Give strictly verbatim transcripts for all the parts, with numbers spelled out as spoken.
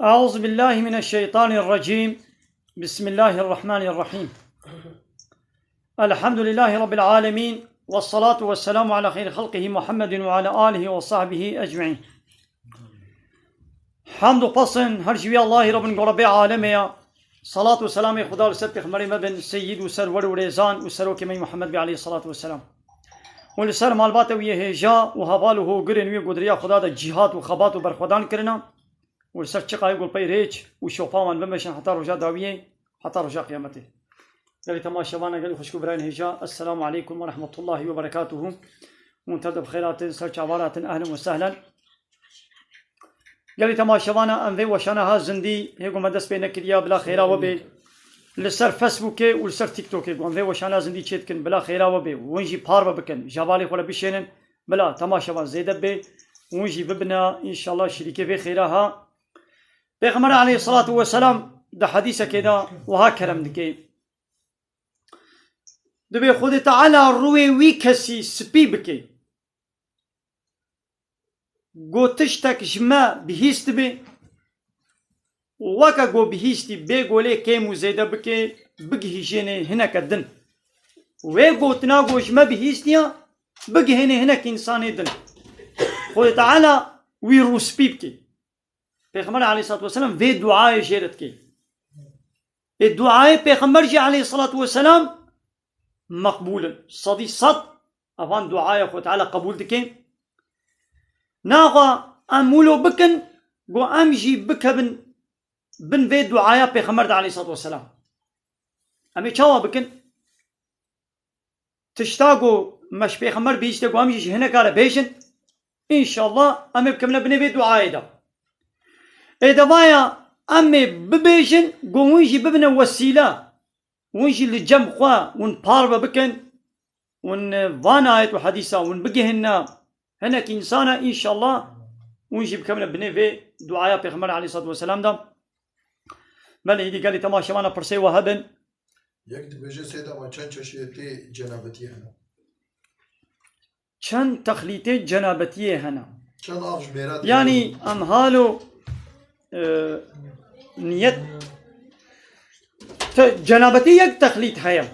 أعوذ بالله من الشيطان الرجيم. بسم الله الرحمن الرحيم. الحمد لله رب العالمين، والصلاة والسلام على خير خلقه محمد وعلى آله وصحبه أجمعين. Hamd û pesn her ji wî Allahî Rabbin ku Rabbê alemê ya. Salat û selamê Xuda li ser pêxemberê me bin, seyyid û serwer û rêzan û serokê me Muhammed bê aleyhissalatu vesselam. Û li ser malbata wî yê hêja û heval û hogirên wî ku di riya Xuda de cîhad û xebat û berxwedan kirina. Û li ser çiqayê ku pey rêç û şopa wan bimeşin heta roja dawiyê, heta roja qiyametê. Gelî temaşevana, gelî xwişk û birayên hêja, Esselamu aleykum ve rahmetullahi ve berekatuhu. Hûn tev de bi xêr hatin, ser çavan hatin, ehlen ve sehlen. Gelî temaşevana, em vê weşana ha zindî, hê ku me dest pê nekiriya, bila xêra we bê. Li ser Facebookê û li ser TikTokê ku em vê weşana zindî çê dikin, bila xêra we bê. Hûn jî parve bikin, ji hevalê xwe re bişênin, bila temaşevan zêde bê. Hûn jî bibine, înşallah, şirîkê vê xêra ha. Pêxember aleyhissalatu vesselam di hedîsekê de wiha kerem dike. Dibê Xwedê Teala rûyê wî kesî spî bike. Go tiştek ji me bihîst dibe, weke go bihîstî bê golê kêm û zêde bike, bigihîjênê hineke din. Wê gotina go ji me bihîstiya, bigihênê hinek însanê din. Xwedê Teala wî rûspî bike. Pêxember aleyhissalatu vesselam vê duayê jê re dike. Ê duayê Pêxember jî aleyhissalatu vesselam meqbûl in. Sedî sed evan duaya Xwe Teala qebûl dike. Naxa em wilo bikin, go em jî bikevin bin vê duaya Pêxember de aleyhissalatu vesselam. Em ê çawa bikin? Tişta ku me ji Pêxember bihîşte ku em jî ji hineka re bêjin, înşallah em ê bikevine binê vê duayê de. Ê devaya em ê bibêjin ku hûn jî bibine wesîle, hûn jî li cem xwe hûn parve bikin, hûn van ayet û hedîsa hûn bigihîne hinek însana, înşallah hûn jî bikevine binê vê duaya Pêxember aleyhissalatu vesselam de. Belê, îdî gelî temaşevana pirsê we hebin. Yek dibêje, Seyda, ma çend çeşitê cenabetiyê hene? Çend texlîtê cenabetiyê hene? Çend av ji mêra tê? Yanî em halo, e, niyet, te, cenabetî yek texlît heye.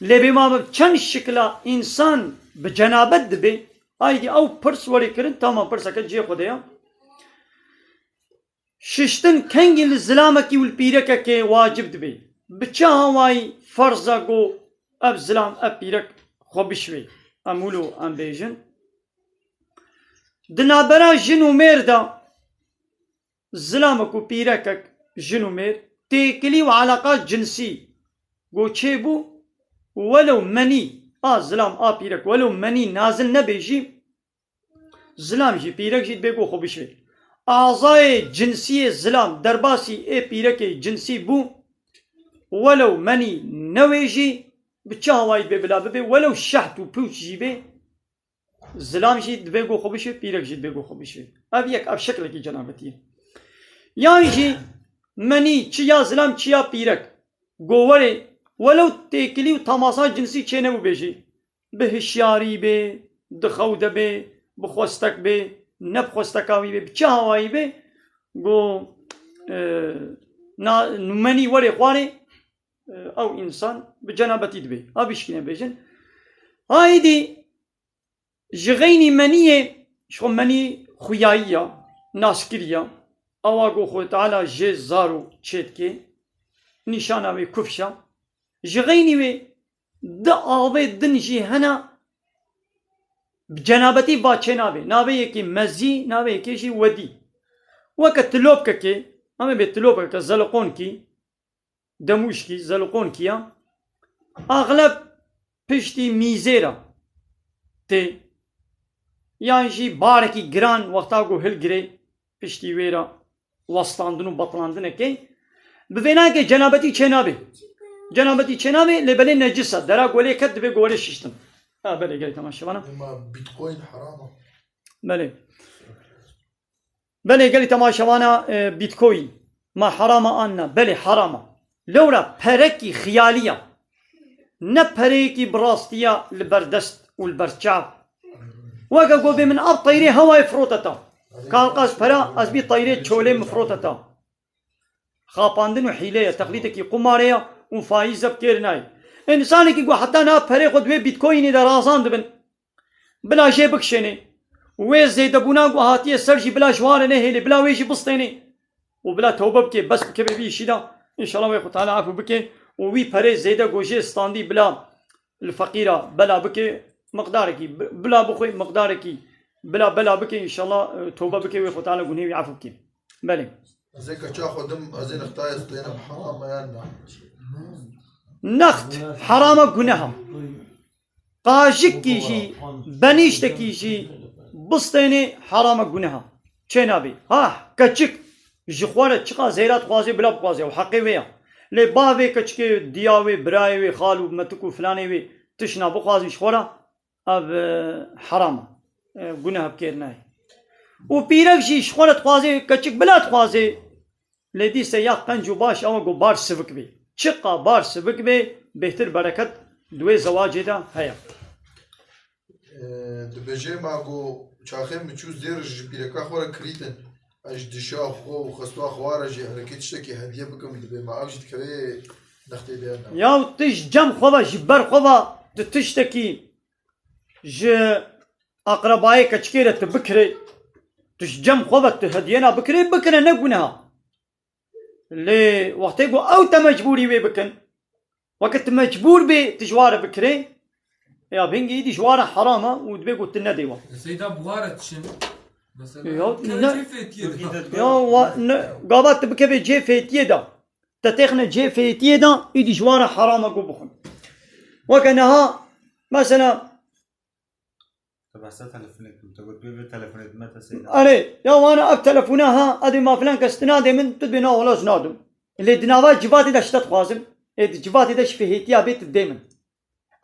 Lê bê ma bi çend şikla însan bi cenabet dibe, aydî ew pirs werê kirin, tamam, pirseke cihê xwe de ya. Şiştin kengî li zilamekî û li pîrekekê wacib dibe? Bi çi awayî ferz e ku ev zilam, ev pîrek xwe bişwê? Em wilo em bêjin. Di navbera jin û mêr de zilamek û pîrekek, jin û mêr, têkilî û eleqa cinsî ku çêbû, welew menî a zilam a pîrek, welew menî nazil nebe jî, zilam jî, pîrek jî dibê ku xwe bişwê. Azayê cinsî yê zilam derbasî ê pîrekê cinsî bû, welew menî newê jî, bi çi awayî dibê bila bibê, welew şeht û pûç jî bê, zilam jî dibê ku xwe bişwê, pîrek jî dibê ku xwe bişwê. Ev yek, ev şeklekî cenabetî ye. Yan jî menî çi ya zilam çi ya pîrek, ku werê, welew têkilî û temasa cinsî çênebûbê jî, bi hişyarî bê, di xew de bê, bi xwestek bê, ne bi xwesteka wî bê, bi çi awayî bê, ku, e, na, menî werê xwarê, e, ew însan bi cenabetî dibê. A bişkîne bêjin. Aydî ji xeynî meniyê, ji xwe menî xuyayî ya, naskirî ya, ewa ku Xwedê Teala jê zaro çêdike, nîşana wê kufş e. Ji xeynî wê di avê din jî hene, bi cenabetî va çênabe. Navê yekê mezî, navê yekê jî wedî. Weke tilopkekê, em ê bê tilopkeke zeliqonkî, demûşkî, zeliqonkî ya, axleb piştî mîzê re tê, yan jî barekî giran wexta ku hilgirê piştî wê re westandin û betlandinekê. Bi vênayekê cenabetî çênabê. Cenabetî çênabê, lê belê necis e. Dera golê ket, divê golê şiştin. Ha, belê, gelî temaşevana. Ema Bitcoin heram e. Belê. Belê, gelî temaşevana, e, Bitcoin. Ma heram e an na? Belê, heram e. Lewra perekî xiyalî ye. Ne pereyekî bi rastî ya li ber dest û li ber çav. Weke ku bê min ev teyrê hewayê firoteta. Ka ez pera, ez bî teyrê çolê min firoteta. Xapandin û hîle ye, teqlîdekî qumarê ye û faîz ev kêr nayê. Însanekî ku heta niha perê xwe di wê Bitcoinê de razan dibin, bila jê bikişênê. Wê zêdebûna ku hatiye ser jî bila ji wan re nehêlê, bila wê jî bistênê. Û bila tewbe bike, bes bike vê vî îşî de. Înşallah wê Xwe Teala efû bike û wî perê zêde ku jê standî bila li feqîra bela bike, miqdarekî bi-, bila bixwe, miqdarekî bila bela bike, înşallah, e, tewbe bike, wê Xwe Teala gunhê wî efû bike. Belê. Ez ê keça xwe dim, ez ê nextayê stênim, heram e yan na? Next, heram e, guneh e. Qajikî jî, benîştekî jî bistênê, heram e, guneh e. Çênabê. Ha, keçik ji xwe re çiqas zêra dixwaze, bila bixwaze, ew heqê wê ye. Lê bavê keçikê, diya wê, birayê wê, xal û metik û filanê wê tişna bixwazin ji xwe re, ev, e, heram e. E, guneh bi kêr nayê. Û pîrek jî ji xwe re dixwaze, keçik bila dixwaze, lê dîse ya qenc û baş ew e ku bar sivik bê. Çiqa bar sivik bê, bêhtir bereket di wê zewacê de heye. E, dibêje, ma ku çaxê min çû zêr ji pîreka xwe re kirîtin, ez ji dişa xwe û xestwa xwe re jî herikê tiştekî hediye bikim, dibê ma ev jî dikeve nextê bêrna. Ya tu ji cem xwe ve, ji ber xwe ve, tu tiştekî ji aqrebayê keçikê re tu bikirê, tu ji cem xwe ve tu hediyena bikirê, bikire, ne guneha. Lê wextê ku ew te mecbûrî wê bikin, weke tu mecbûr bê tu ji wa re bikirê, ya bi hingî îdî ji wa re heram e û dibê ku tu nedê wan. Seyda, bi wa re çi? Mesela, ya, keve ne, cê fêtiyê de. Ya, wa, ne, gava tu bikevê cê fêtiyê de. Te têxine cê fêtiyê de, îdî ji wa re heram e ku bixwin. Weke niha, mesela, Tu behsa telefonê kir, te got, "Bê vê telefonê dime te seyda." Erê, ya wana ev telefona ha, edê ma filan kes tu nadê min, tu dibê na wala ez nadim. Lê di nava civatê de ji te dixwazim. Ê di civatê de ji fihêtiya bê tu dê min.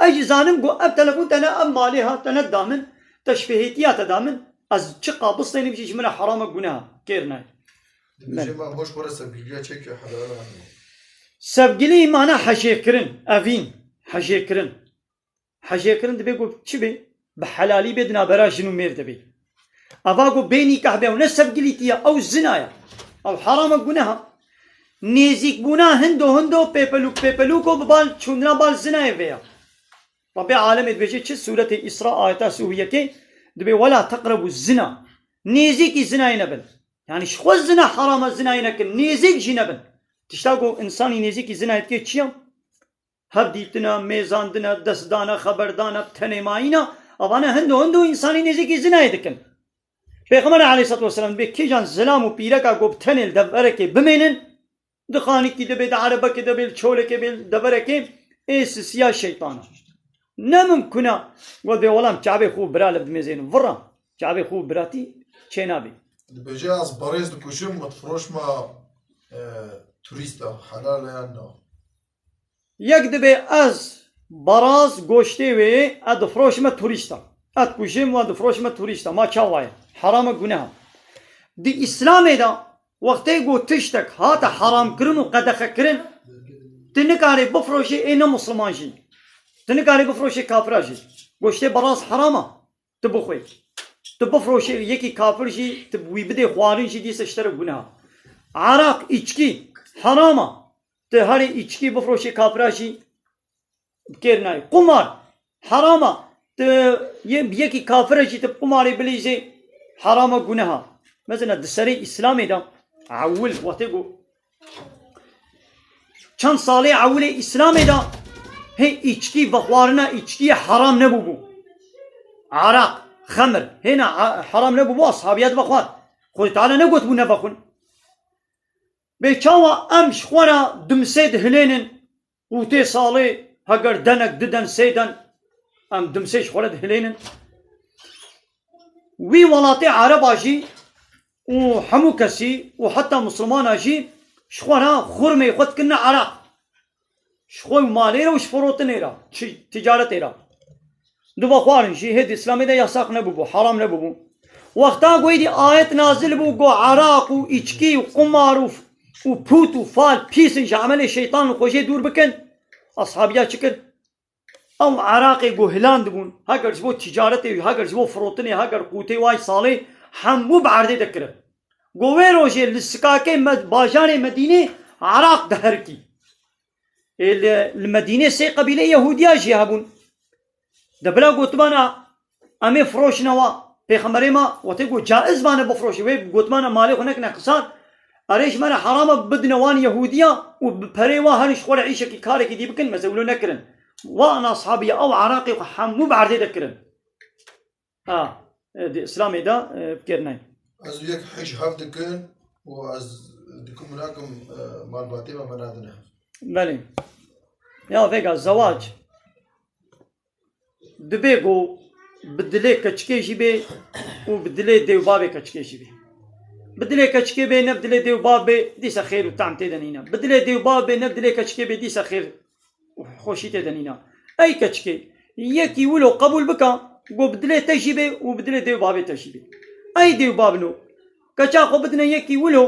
Ez jî zanim ku ev telefon te ne ev malê ha, te ne da min, te ji fihêtiya te da min. Ez çiqa bistênim jî ji min re heram e, guneh e, kêr nayê. Dibêje ma boş xwe re sevgiliya çêke helal e. Sevgilî mana hejêkirin, evîn, hejêkirin. Hejêkirin dibê ku çi bê? Bi helalî bê di navbera jin û mêr de bê. Eva ku bê nîkah bê, ew ne sevgilîtî ye, ew zina ye. Ew heram e, guneh e. Nêzîkbûna hindo hindo, pêpelûk pêpelûko bi bal çûndina bal zinayê vê ye. Rabbê alemê dibêje çi? Sûretê Îsra, ayeta sî û yekê dibê, "Wela teqrebû zina." Nêzîkî zinayê nebin. Yanî ji xwe zina heram e, zinayê nekin, nêzîk jî nebin. Tişta ku însanî nêzîkî zinayê dike çi ye? Hevdîtina, mêzandina, destdana, xeberdana, tenêmayîna, evane hindo hindo însanî nêzîkî zinayê dikin. Pêxember aleyhisselatu vesselam dibê kîjan zilam û pîreka ku bi tenê li deverekê bimênin, di xanîkî de bê, di erebekê de bê, li çolekê bê, li deverekê, ê sisiya şeytan e. Ne mimkun e, got bê welam çavê xwe û bira li dimêzênin. Vira, çavê xwe û biratî çênabê. Dibêje ez berêz dikujim, min difiroşma, e, turîsta, helal e yan na? Yek dibê ez baraz goştê wê, ez difroşime turîsta. Ez dikujim û ez difroşime turîsta. Ma çawa ye? Heram e, guneh e. Di Îslamê de wextê ku tiştek hate heramkirin û qedexekirin, tu nikarê bifroşê ê ne misliman jî. Tu nikarê bifroşê kafira jî. Goştê baraz heram e. Tu bixwê. Tu bifroşê yekî kafir jî, tu wî bidê xwarin jî dîse ji te re guneh e. Eraq, îçkî, heram e. Tu herê îçkî bifroşê kafira jî bi kêr nayê. Qumar, heram e. Tu yê, bi yekî kafir e jî tu bi qumarê bilîzê, heram e, guneh e. Mesela di serê Îslamê de ewil wextê ku Çend salê ewilê Îslamê de hê îçkî, vexwarina îçkiyê heram nebûbû. Araq, xemir, hêna a-, heram nebûbû, ashabiya divexwar. Xwedê Teala negotibû nevexwin. Bê çawa em ji xwe re dimsê dihilênin û tê salê heger denek, du den, sê den, em dimsê ji xwe re dihilênin? Wî welatê Ereba jî û hemû kesî û heta Mislimana jî Ji xwe re xurmê xwe dikirine eraq. Ji xwe û malê re û ji firotinê re, çi-, ticaretê re. Dibe xwarin jî hê di Îslamê de yasak nebûbû, heram nebûbû. Wexta ku êdî ayet nazil bû, got, "Eraq û îçkî û qumar û, û pût û fal pîs in, ji emelê şeytan in, xwe jê dûr bikin." Ashabiya çi kir? Ew eraqê ku hilandibûn, heger ji bo ticaretê, heger ji bo firotinê, heger qûtê way salê, hemû bi erdê de kirin. Ku wê rojê li sikakê me-, bajarê Medînê eraq diherikî. Ê li, li Medînê sê qebîleyê Yehûdiya jî hebûn. De bila gotibana, "Em ê firoşine wa." Pêxemberê me wextê got, "Caiz vane bifroşî." Wê gotibana, "Malê xwe nekine xisar. Erê ji me re heram e bidine wan Yehûdiya û bi perê wa herin ji xwe re îşekî, karekî dî bikin." Mesela wilo nekirin. Wan ashabiya ew eraqê xwe hemû bi erdê de kirin. Ha, e, di Îslamê de, e, bi kêr nayê. Ez û yek hej hev dikin û ez dikim û nakim, e, malbatê me, me nadine hev. Belê. Ya vêga zewac dibe ku bi dilê keçikê jî bê û bi dilê dê û bavê keçikê jî bê. Bi dilê keçikê bê, ne bi dilê dê û bav bê, dîsa xêr û tam tê de nîne. Bi dilê dê û bav bê, ne bi dilê keçikê bê, dîsa xêr û xweşî tê de nîne. Ey keçikê, yekî wilo qebûl bika, ku bi dilê te jî bê û bi dilê dê û bavê te jî bê. Ey dê û bavno, keça xwe bidine yekî wilo,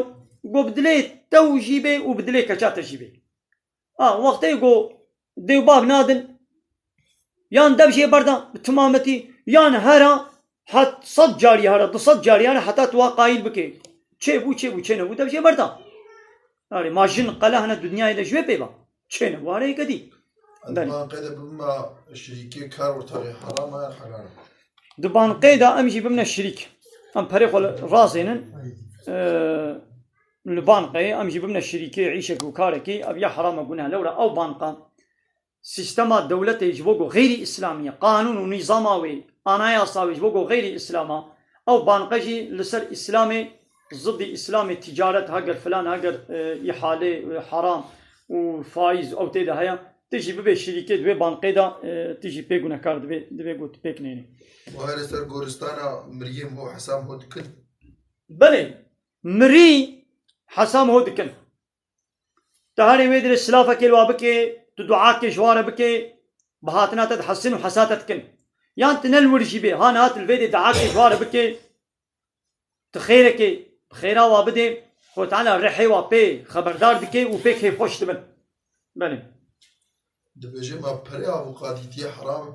ku bi dilê te û jî bê û bi dilê keça te jî bê. Ha, wextê ku dê û bav nadin, yan dev jê berda bi timametî, yan hera het sed carî hera, du sed carî hera heta tu wa qayîl bikê. Çêbû, çêbû, çênebû, dev jê berda. Arê, ma jin qele hene dinyayê de ji wê pê ve? Çênebû, arê yeke dî. Di Belê. banqê de bibime şirîkê, kar ortaxê, heram e, helal e? Di banqê de em jî bimine şirîk. Em perê xwe li razênin. Ee, li banqê em jî bimine şirîkê, îşek û karekî, ev ya heram e, guneh. Lewra ew banqa, sîstema dewletê ji bo ku xeyrî îslamî ye, qanûn û nîzama wê, anayasa wê ji bo ku xeyrî îslam e, ew banqe jî li ser îslamê, zidî îslamê, ticaret heger filan heger, e, îhale, e, heram û faiz ew tê de heye, tu jî bibê şirîkê di wê banqê de, e, tu jî pê gunehkar dibê, divê ku tu pêk nênî. Wahê li ser goristana miriyên bo hesam ho dikin? Belê, mirî hesam ho dikin. Tu herê wê dirê silafekê li wa bikê, tu duakê ji wa re bikê, bi hatina te dihesin û hesa te dikin. Yan tu ne li wir jî bê, ha niha tu li vê dê duakê ji wa re bikê, tu xêrekê, bi xêra wa bidê, Xwedê Teala rihê wa pê xeberdar dike û pê kêfxweş dibin. Belê. Dibêje ma perê avûkatîtiyê heram e?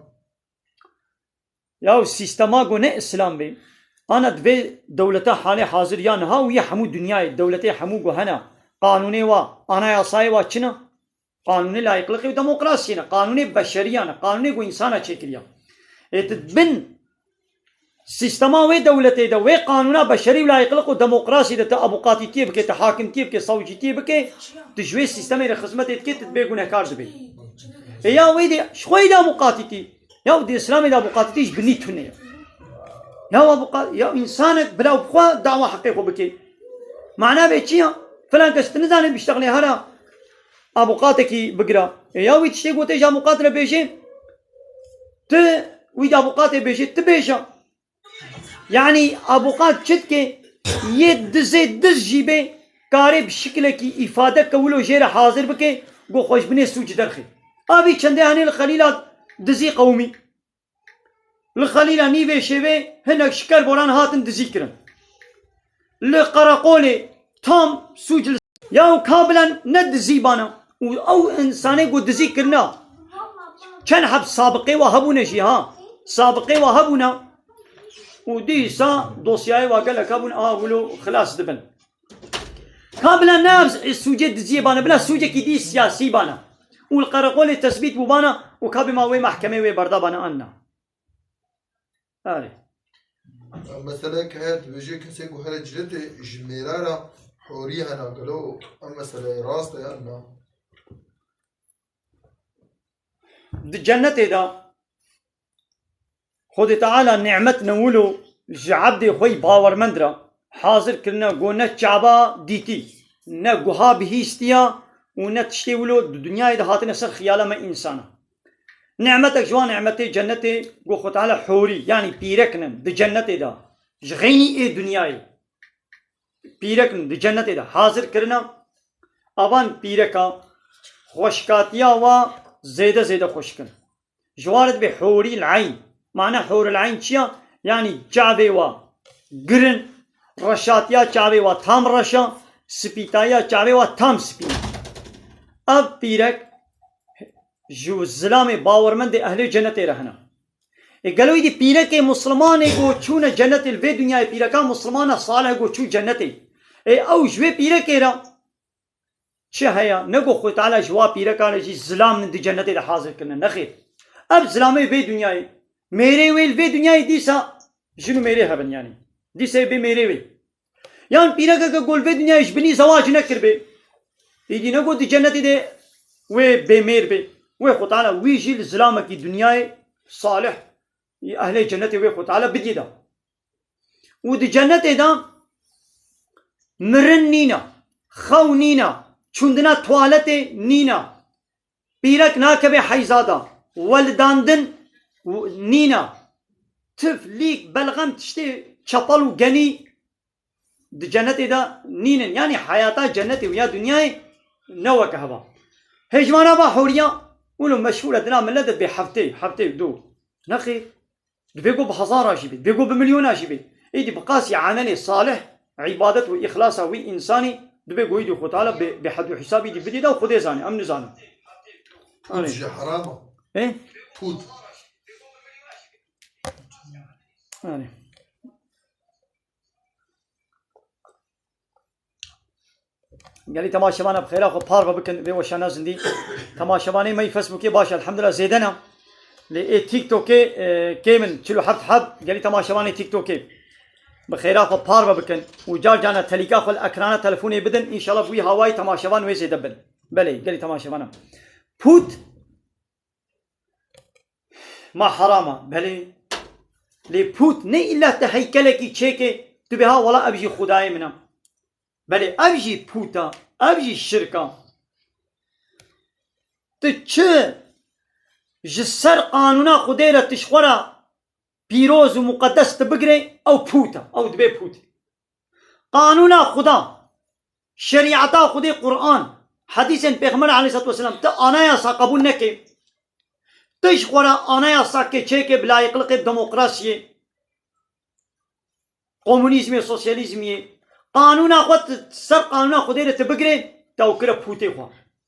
Ya sîstema ku ne îslam bê, ana di vê dewleta halê hazir ya niha û ya hemû dinyayê, dewletê hemû ku hene, qanûnê wa, anayasayê wa çi ne? Qanûnê layîqliqê û demokrasiyê ne, qanûnê beşeriya ne, qanûnê ku însana çêkiriya. Ê tu bin sîstema wê dewletê de, wê qanûna beşerî û layîqliq û demokrasî de tu avûkatîtiyê bike, tu hakimtiyê bike, savcîtiyê bike, tu ji wê sîstemê re xizmetê dike, tu dibê gunehkar dibê. Ê ya wê dê, ji xwe yê de avûkatîtî. Ya di Îslamê de avûkatîtî ji binî tune ye. Ya avûka-, ya însanek bila bi xwe dawa heqê xwe bike. Mana vê çi ya? Filan kes tu nizanî biştexlê hera avûkatekî bigira. Ê ya wî tiştê gotê ji avûkat re bêjê, tu wî de avûkatê bêjê, tu bêje. Yanî avûkat çi dike? Yê dizê diz jî bê, karê bi şikilekî îfade ke wilo jê re hazir bike, ku xwe ji binê sûc derxê. Avî çendê henê li Xelîla dizî qewimî. Li Xelîla nîvê şevê hinek ji kerboran hatin dizî kirin. Li qereqolê tam sûc li Ya û ka bila ne dizî bana. Û ew însanê ku dizî kirina, çend heb sabiqê wa hebûne jî ha. Sabiqê wa hebûne. Û dîsa dosyayê wa gelek hebûn, a wilo xilas dibin. Ka bila ne ev sûcê diziyê bana, bila sûcekî dî siyasî bana. Û li qereqolê tesbît bû bana û ka bê ma wê mehkemê wê berda bana an na. Erê. Meseleyek heye, dibêje kesê ku here ciletê ji mêra re horî hene, gelo em meseleyê rast e yan na? Di cennetê de Xwedê Teala nîmet ne wilo ji ebdê xwe yî bawermend re hazir kirine, ku ne çava dîtî, ne guha bihîstiya û ne tiştê wilo di dinyayê de hatine ser xiyala me însana. Nîmetek ji wan nîmetê cennetê, ku Xwe Teala horî, yanî pîrek nin di cennetê de, ji xeynî ê dinyayê. Pîrek nin di cennetê de hazir kirine. Avan pîreka xweşkatiya wa zêde zêde xweşik in. Ji wa re dibê hûrîl eyn. Mane hûril eyn çi ya? Yanî çavê wa girin, reşatiya çavê wa tam reş a, spîtayiya çavê wa tam spî. Ev pîrek ji zilamê bawermendê ehlê cenetê re hene. Ê gelo îdî pîrekê muslimanê ku çûne cenetê, li vê dinyayê pîreka muslimana salih ku çû cenetê. Ê ew ji wê pîrekê re çi heye? Ne ku Xwedê Teala ji wa pîrekan re jî zilam di cenetê de hazir kirine. Nexêr. Ev zilamê vê dinyayê, mêrê wê li vê dinyayê dîsa jin û mêrê hebin yanî. Dîsa bê mêrê wê. Yan pîrekeke ku li vê dinyayê ji binî zewac nekiribê. Îdî ne ku di cenetê de wê bê mêr bê. Wê Xwedê Teala wî jî li zilamekî dinyayê salih, ehlê cenetê wê Xwedê Teala bidî de. Û di cenetê de mirin nîne, xew nîne, çûndina tuwaletê nîne, pîrek nakeve heyza de, welidandin nîne, tif, lîk, belxem, tiştê çepel û genî di cenetê de nînin. Yanî heyata cenetê û ya dinyayê ne weke heva. Hêjmana va horiya, wilo meşhûr e, dina millet dibê heftê, heftê û du. Nexêr. Dibê ku bi hezara jî bê, dibê ku bi milyona jî bê. Êdî bi qasî emelê salih, îbadet û îxlasa wî însanî, dibê ku êdî Xwedê Teala bê, bê hed û hîsabî dî bidî de û Xwedê zanî, em nizanin. Pût jî heram e. Ê? Pût. Anî. Gelî temaşevana bi xêra xwe parve bikin vê weşana zindî. Temaşevanê me yê Facebookê baş e, elhamdulillah zêde ne. Lê ê TikTokê, e, kêm in, çil û heft heb, gelî temaşevanê TikTokê. Bi xêra xwe parve bikin. Û car carna telîka xwe li ekrana telefonê bidin. Înşallah bi wî hawayî temaşevan wê zêde bin. Belê, gelî temaşevana. Pût ma heram e, belê. Lê pût ne îlla te heykelekî çêke, tu bê ha wela ev jî xwedayê min e. Belê ev jî pût e, ev jî şirk e. Tu çi ji ser qanûna Xwedê re tu ji xwe re pîroz û muqedes tu bigirê, ew pût e, ew dibe pût. Qanûna Xuda, şerîeta Xwedê Quran, hedîsên Pêxember aleyhisselatu vesselam, tu anayasa qebûl neke. Tu ji xwe re anayasakê çêke bi layîqliqê demokrasiyê, komunîzmê, sosyalîzmiyê, qanûna xwe tu ser qanûna Xwedê re tu bigirê, te ew kire pûtê xwe.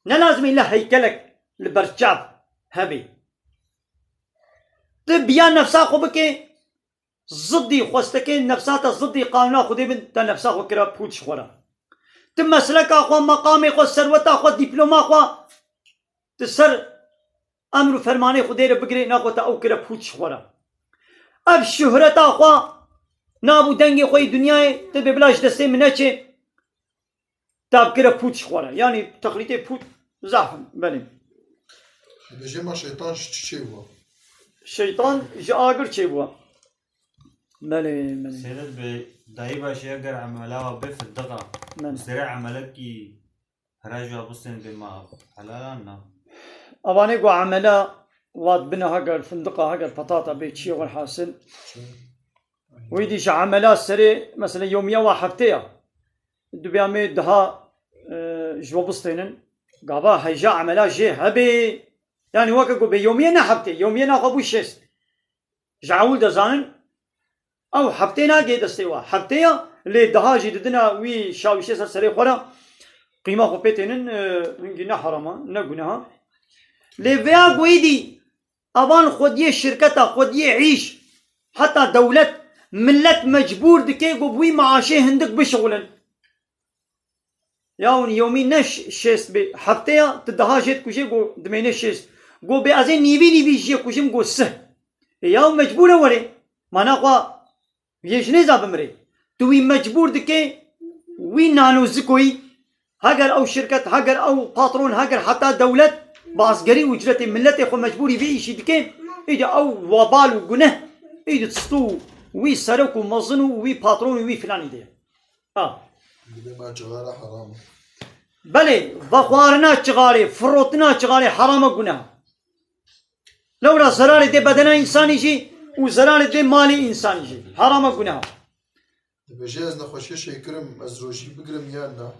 Ne lazim e îlla heykelek li ber çav hebe. Tu biya nefsa xwe bike, zidî xwestekê nefsa te, zidî qanûna Xwedê bin, te nefsa xwe kira pût ji xwe re. Tu mesleka xwe, meqamê xwe, serweta xwe, dîploma xwe, tu ser emr û fermanê Xwedê re bigirê, naxwe te ew kire pût ji xwe re. Ev şuhreta xwe, nav û dengê xwe yê dinyayê, tu bê bila ji destê min neçê, te bikire pût ji xwe re. Yanî texlîtê pût zaf in. Belê. Dibêje ma şeytan ji çi çêbû? Şeytan ji agir çêbû. Belê, belê. Sêret bi dayî başê eger emela wa bê findiqa. Belê. Sêre emelekî hera ji wa bistên bê ma helal an na? Avanê ku emela wat bine heger findiqa, heger patata bê çiye welhasil. Wî dî ji emela serê, mesela yomîya wa heftê ya. Dubê em ê diha, e, ji bo bistênin. Gava heyja emela jê hebê. Yanî weke ku bê yomîye ne heftê. Yomîye naxwe bû şêst. Ji ewil de zanin, ew heftê nagê destê wa. Heftê ya, lê diha jî didina wî şawîşê ser serê xwe re. Qîma xwe pê tênin, e, hingî ne herama, ne guneha. Lê veya goyî dî, Evan xwediyê şirketa, xwediyê îş, heta dewlet, millet mecbûr dike ku bi wî maaşê hindik bişixulin. Ya hûn yewmî ne ş-, şêst bê, hefteya tu daha jê dikujê ku dimêne şêst. Ku bê ez ê nîvî nîvî jê kujim ku sih. Ê ya mecbûr e were. Mana xwe Yê ji nêza bimirê. Tu wî mecbûr dike wî nano zikoyî, heger ew şirket, heger ew patron, heger heta dewlet bi asgerî ucretê miletê xwe mecbûrî vê îşî dike, îdî ew webal û guneh, îdî stû wî serok û mezin û wî patron û wî filanî de ye. Ha. Dilê me cixara heram e. Belê, vexwarina cixarê, firotina cixarê heram e, guneh e. Lewra zerarê dê bedena însanî jî û zerarê dê malê însanî jî. Heram e, guneh e. Dibêje ez nexweşiyê şêkirim, ez rojî bigirim yan na?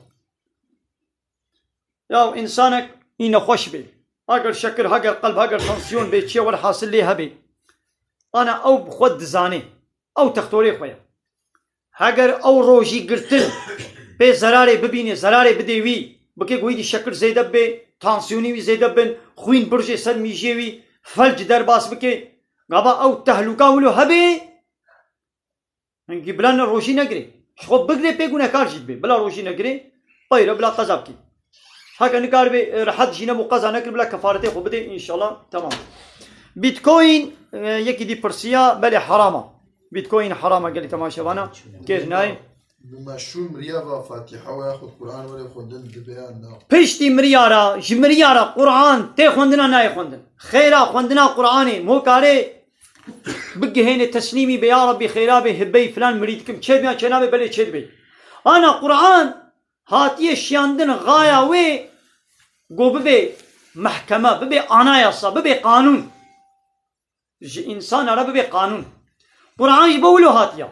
Ya insanek î nexweş bê. Heger şekir, heger qelb, heger tansiyon bê, çiye welhasil lê hebê. Ana ew bi xwe dizanê. Ew textorê xwe ye. Heger ew rojî girtin pê zerarê bibînê, zerarê bidê wî, bike ku wî dî şekir zêde bibe, tansiyonî wî zêde bin, xwîn birjê ser mîjiyê wî, felc derbas bike, gava ew tehlûka wilo hebê, hingî bila ne rojî negirê. Ji xwe bigirê pê gunekar jî dibe. Bila rojî negirê, peyre bila qeza bikê. Heke nikaribe, e, rehet jî nebû qeza nekir, bila kefaretê xwe bidê, înşallah, temam. Bitcoin, e, yekî dî pirsiya, belê heram e. Bitcoin heram e gelî temaşevana, kêr nayê. Bi meşrû miriya va Fatiha we yaxud Quran were xwendin dibe yan na? Piştî miriyara, ji miriyara Quran tê xwendina nayê xwendin. Xêra xwendina Quranê, mokarê bigihêne teslîmî be, ya Rabbî xêra be, hibbey filan mirî dikim. Çê biyan çê nabe, belê çê dibe. Ana Quran hatiye şiyandin xaya wê go bibe mehkeme, bibe anayasa, bibe qanûn. Ji însana re bibe qanûn. Quran ji bo wilo hatiya.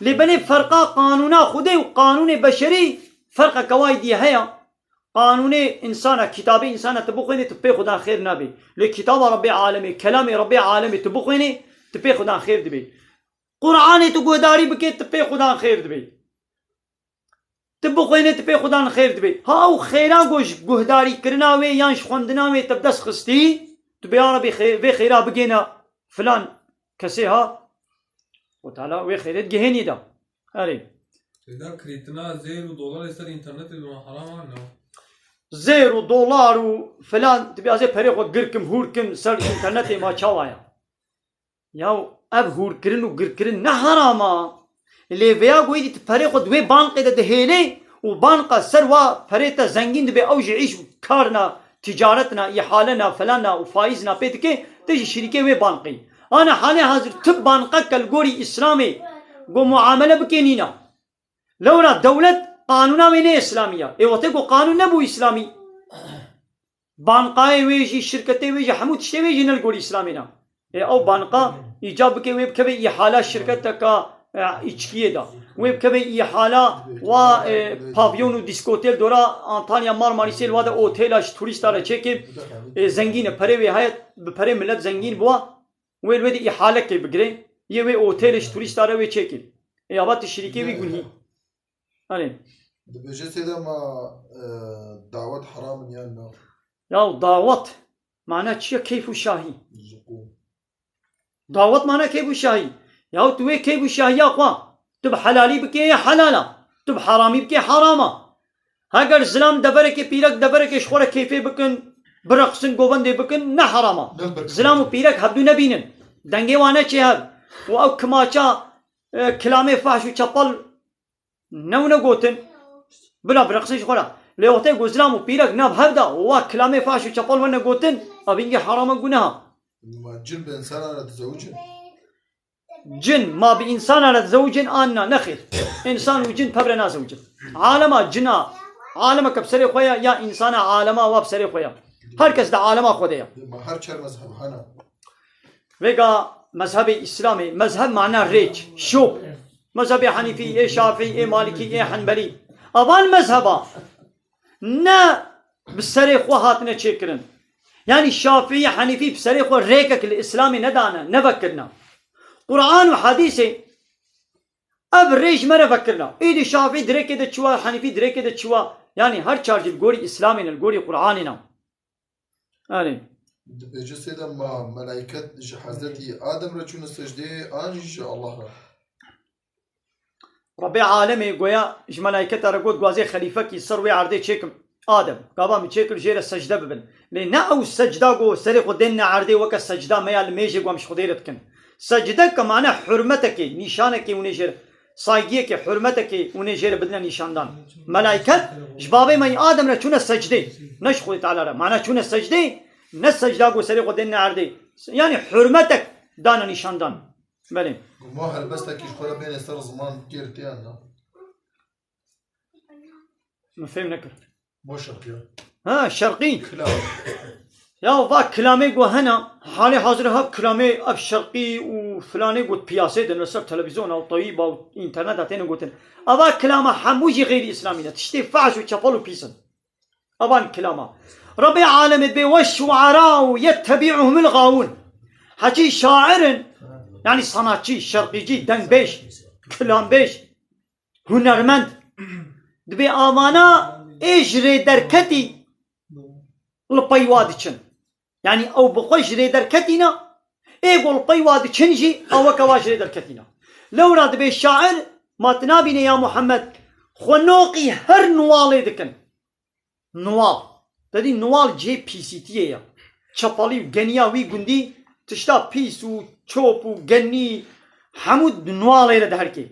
Lê belê ferqa qanûna Xwedê û qanûnê beşerî ferqeke wayî dî heye. Qanûnê însana, kitabê însana tu bixwênî, tu pê Xudan xêr nabî. Lê kitaba Rebbê alemê, kelamê Rebbê alemê tu bixwênî, tu pê Xudan xêr dibî. Quranê tu guhdarî bikê, tu pê Xudan xêr dibî. Tu bixwênê, tu pê Xudan xêr dibî. Ha ew xêra ku ji guhdarîkirina wê yan ji xwendina wê te bi dest xistî, tu bê ya Rebî xê-, vê xêra bigêne filan kesê ha. Xwe Teala wê xêrê digihênî de. Erê. Têda kirîtina zêr û dolarê ser înternetê bi me heram an, ne? Zêr û dolar û filan, tu bê ez ê perê xwe gir kim, hûr kim, ser înternetê ma çawa ya? Ya ev hûrkirin û girkirin ne heram a? Lê vêya goyî dî tu perê xwe di wê banqê de dihêlê û banqa ser wa perê te zengîn dibe, ew jî îş û karna, ticaretna, îhalena, felana û faîzna pê dike, te jî şirîkê wê banqê. Ana halê hazir tu banqeke li gorî Îslamê go muamele bikê nîna. Lewra dewlet qanûna wê ne Îslamî ya. Ê wextê ku qanûn nebû Îslamî, banqayê wê jî, şirketê wê jî, hemû tiştê wê jî ne li gorî Îslamê ne. Ê ew banqa îcab bike wê bikeve îhala şirketeka, e, îçkiyê de. Wê bikeve îhala wa, e, pavyon û dîskotê li dora Antalya Marmarîsê li wa de otêla ji turîsta re çêkê, e, zengîn e, perê wê heye, bi perê milet zengîn bûwa. Wê li wê de îhalekê bigire, yê wê otêlê ji turîsta re wê çêkê. Ê ava tu şirîkê wî gunhî. Erê. Dibêje sêde ma, e, dawet heram in yan na? Ya dawet, mana çi ye? Keyf û şahî. Ji ku? Dawet mana keyf û şahî. Ya tu wê keyf û şahiya xwe, tu bi helalî bikê, helal a. Tu bi heramî bikê, heram a. Heger zilam deverekê, pîrek deverekê ji xwe re keyfê bikin, bireqsin, govendê bikin, ne heram a. Ne bikin. Zilam û pîrek hevdû nebînin. Dengê wan neçê hev. Û ew kimaça, e, kilamê fahş û çepel ne wine gotin. Bila bireqsin ji xwe re. Lê wextê ku zilam û pîrek nav hev de, wa kilamê fahş û çepel wene gotin, ev hingê heram e, guneha. Ma cin bi insana re dizewicin? Cin ma bi însana re dizewicin an na? Nexêr. Însan û cin pevre nazewicin. Alema cina, alemeke bi serê xwe ye, ya însana alema wa bi serê xwe ye. Her kes di alema xwe de ye. Ma her çar mezheb hene. Vêga mezhebê Îslamê, mezheb mana rêç, şop. Mezhebê Henîfî, ê Şafî, ê Malikî, ê Henbelî. Avan mezheba ne bi serê xwe hatine çêkirin. Yanî Şafî, Henîfî bi serê xwe rêkek li Îslamê nedane, nevekirine. Quran û Hedîsê ev rê ji me re vekirine. Êdî Şafî dirêkê de çiwa, Henîfî dirêkê de çiwa. Yanî her çar jî li gorî Îslamê ne, li gorî Quranê ne. Erê. Dibêje sêde ma melaiket ji Hezretî Adem re çûne secdeyê an jî ji Allah re? Rebê alemê goya ji melaiketa re got, "Gwazê xelîfekî ser wê erdê çêkim." Adem, gava min çêkir jê re secde bibin. Lê ne ew secda ku serê xwe dênine erdê weke secda me ya li mêjê ku em ji Xwedê re dikin. Secde ke mane hurmetekê, nîşanekê hûnê jê re, saygiyekê, hurmetekê hûnê jê re bidine nîşandan. Melaiket ji babê me yî Adem re çûne secdê. Ne ji Xwedê Teala re. Mane çûne secdê, ne secda ku serê xwe dênine erdê. Yanî hurmetek dane nîşandan. Belê. Guma helbestekî ji xwe re bêne ser ziman kêr tê yan na? Min fêm nekir. Bo şerqî ya. Ha, şerqî. Kilam. Ya va kilamê ku hene, halê hazir hev kilamê ev şerqî û filanê ku piyasê de li ser televîzyona û tewîba û înterneta têne gotin. Eva kilama hemû jî xeyrî îslamî ne. Tiştê fahş û çepel û pîs in. Evan kilama. Rebê alemê dibê, "Ve şu'ara'u yettebi'uhumul gawun." Hecî şair in, yanî sanatçî, şerqîcî, dengbêj, kilambêj, hunermend. Dibê avana ê ji rê derketî li pey wa diçin. Yanî ew bi xwe ji rê derketîne, ê ku li pey wa diçin jî ew weke wa ji rê derketîne. Lewra dibê şair, ma tu nabînê ya Muhammed, xwe noqî her nuwalê dikin. Nuwal. Te dî nuwal cihê pîsîtiyê ye. Çepelî û geniya wî gundî tişta pîs û çop û genî hemû di nuwalê re diherkê.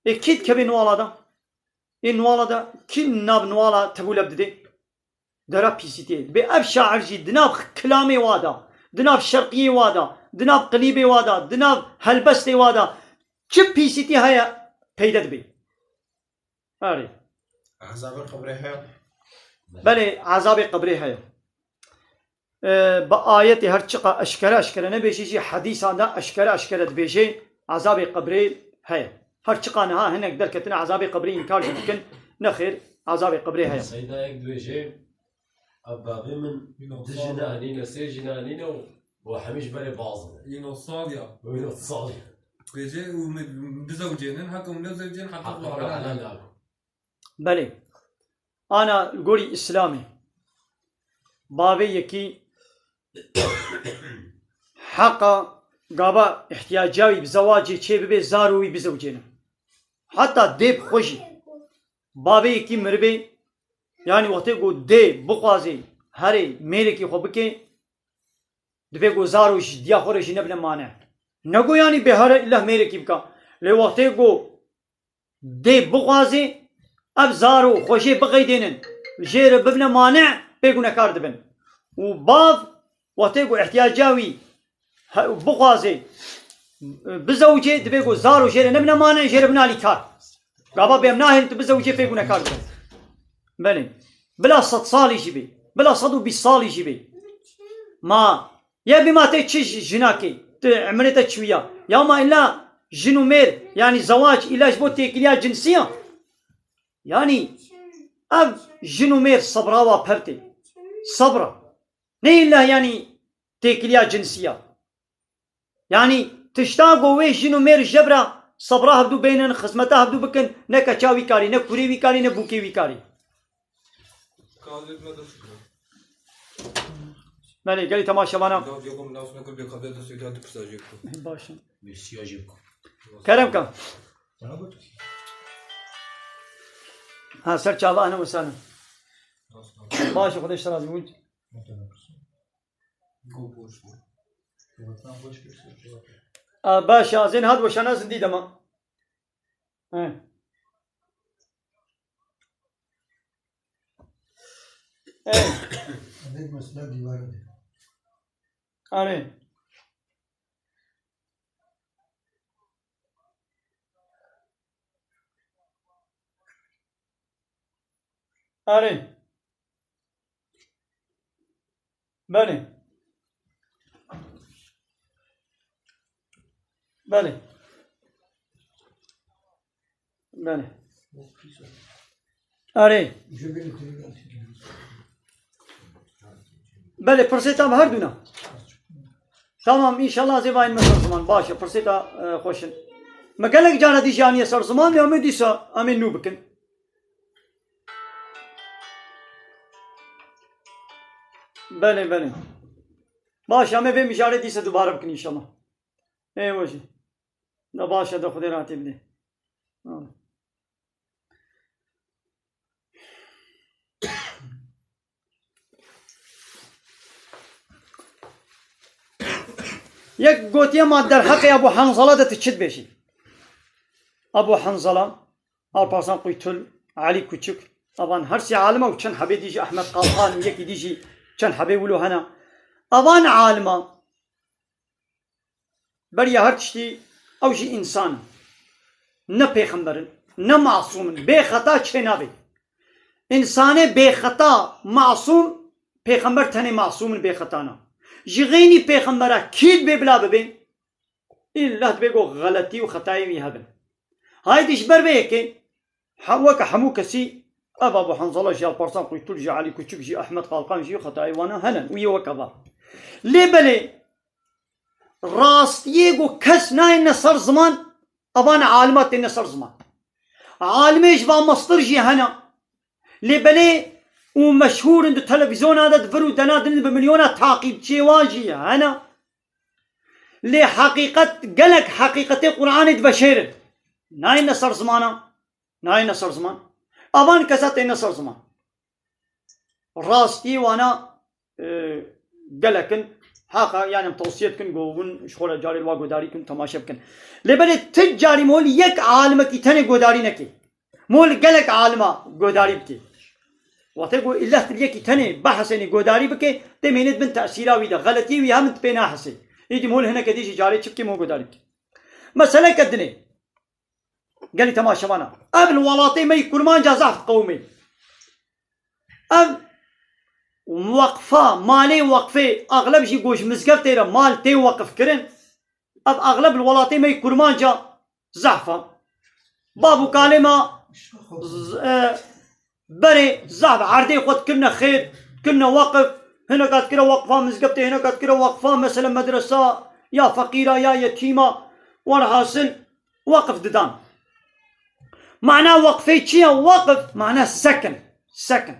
Ê kî dikeve nuwala de? Ê nuwala de kî nav nuwala tevû lev didê? Dera pîsîtiyê. Dibê ev şair jî di nav kilamê wa de, di nav şerqiyê wa de, di nav qilîbê wa de, di nav helbestê wa de çi pîsîtî heye peyde dibê. Erê. Ezabê qebrê heye? Belê, ezabê qebrê heye. E, bi ayetê her çiqa eşkere eşkere nebêjî jî hedîsan de eşkere eşkere dibêjê, ezabê qebrê heye. Her çiqa niha hinek derketine ezabê qebrê înkar jî dikin, nexêr, ezabê qebrê heye. Seyda yek dibêje, ev bavê min du jina nîne, sê jina nîne û, û hemî ji berê baz in. Yîn o sal ya. Wîn o sal ya. Dibêje û min bizewcênin, heke hûn nezewcên, heke Heke xwe xwe helal helal nakin. Belê. Ana li gorî Îslamê bavê yekî heqa gava ihtiyaca wî bi zewacê çê bibe, zarû wî bizewcêne. Heta dê bi xwe jî bavê yekî miribê, yanî wextê ku dê bixwazê herê mêrekî xwe bike, divê ku zarû ji diya xwe re jî nebine mane. Ne ku yanî bê here îllah mêrekî bika. Lê wextê ku dê bixwazê, ev zaro xwe jê biqeydênin, jê re bibine mane, pê gunekar dibin. Û bav, wextê ku ihtiyaca wî he-, bixwazê, bizewicê, divê ku zaro jê re nebine mane, jê re bine alîkar. Gava bê em nahêlin tu bizewicê, pê gunekar dibin. Belê. Bila sed salî jî bê. Bila sed û bîst salî jî bê. Ma Ya bî ma tê çi ji-, jinakê, tu emrê te çi ya? Ya ma îlla jin û mêr, yanî zewac îlla ji bo têkiliya cinsî ya? Yanî ev jin û mêr sebra wa pevtê. Sebra. Ne îlla yanî têkiliya cinsî ya. Yanî tişta ku wê jin û mêr jebra sebra hevdû bênin, xizmeta hevdû bikin, ne keça wî karî, ne kurê wî karî, ne bûkê wî karî. Belê, gelî temaşevana. Baş e. Kerem ka. Ha, ser çava, ahlen ve sahlen. Baş e, Xwedê ji te razî bû. A, baş e, ez ê niha di weşana zindî de ma. He. He. Ev mesela dîwarê de. Arê. Arê. Belê. Belê. Belê. Arê. Belê, pirsê tam her dûna. Tamam, înşallah zê vayên me ser ziman. Baş e, pirsê ta, e, xweş in. Me gelek cara dî jî aniye ser ziman, lê em ê dîsa em ê nû bikin. Belê, belê. Baş e, em ê vê mijarê dîsa dubare bikin înşallah. Ê wejî. Da baş e, da Xwedê rahatî bidê. Amin. Yek gotiye ma derheqê Ebu Hanzala de tu çi dibêjî? Ebu Hanzala, Alparslan Quytul, Elî Kuçuk, evan her sê alima û çend hebê dî jî Ehmed Kalkan û yekî dî jî çend hebê wilo hene. Evan alima Beriya her tiştî ew jî însan in. Ne pêxember in, ne masûm in. Bêxeta çênabê. Însanê bêxeta masûm, pêxember tenê masûm in, bêxeta ne. Ji xeynî pêxembera kî dibê bila bibê? Îlla dibê ku xeletî û xetayê wî hebin. Haydî ji ber vê yekê, he-, weke hemû kesî Ev Abu Hanzala jî, Alparslan Kuytul jî, Elî Kuçuk jî, Ehmed Qalkan jî, xetayê wana hene û yê weke va. Lê belê rastiyê ku kes nayêne ser ziman, evan alima têne ser ziman. Alimê ji van mestir jî hene. Lê belê û meşhûr in di televîzyona de di vir û dena din bi milyona taqîbçiyê wan jî hene. Lê heqîqet, gelek heqîqetê Qur'anê diveşêrin. Nayêne ser zimana. Nayêne ser ziman. Avan kesa têne ser ziman. Rastiyê wana, e, gelek in. Haqa, yani em tewsiye dikin, go hûn ji xwe re carê li wa godarî kin, temaşe bikin. Lê belê ti carî mol yek alimekî tenê godarî neke. Mol gelek alima godarî bike. Wextê ku îllah tu yekî tenê behsênî godarî bike, tê mênê dibin tesîra wî de, xeletiyê wî hemin tu pê nahesê. Îdî mol hineke dî jî carê çi bike, mol godarî bike. Meseleke dinê. Gelî temaşevana. Ev li welatê me yî kurmanca zehf qewimê. Ev weqfa, malê weqfê, axleb jî ku ji mizgeftê re mal tê weqif kirin. Ev axleb li welatê me yî kurmanca zehf e. Bav û kalê me z-, e, berê zehf erdê xwe dikirine xêr, dikirine weqif. Hineka dikire weqfa mizgeftê, hineka dikire weqfa mesela medresa ya feqîra ya yetîma. Werhasil weqif didan. Mana weqfê çi ye? Weqif mana sekin. Sekin.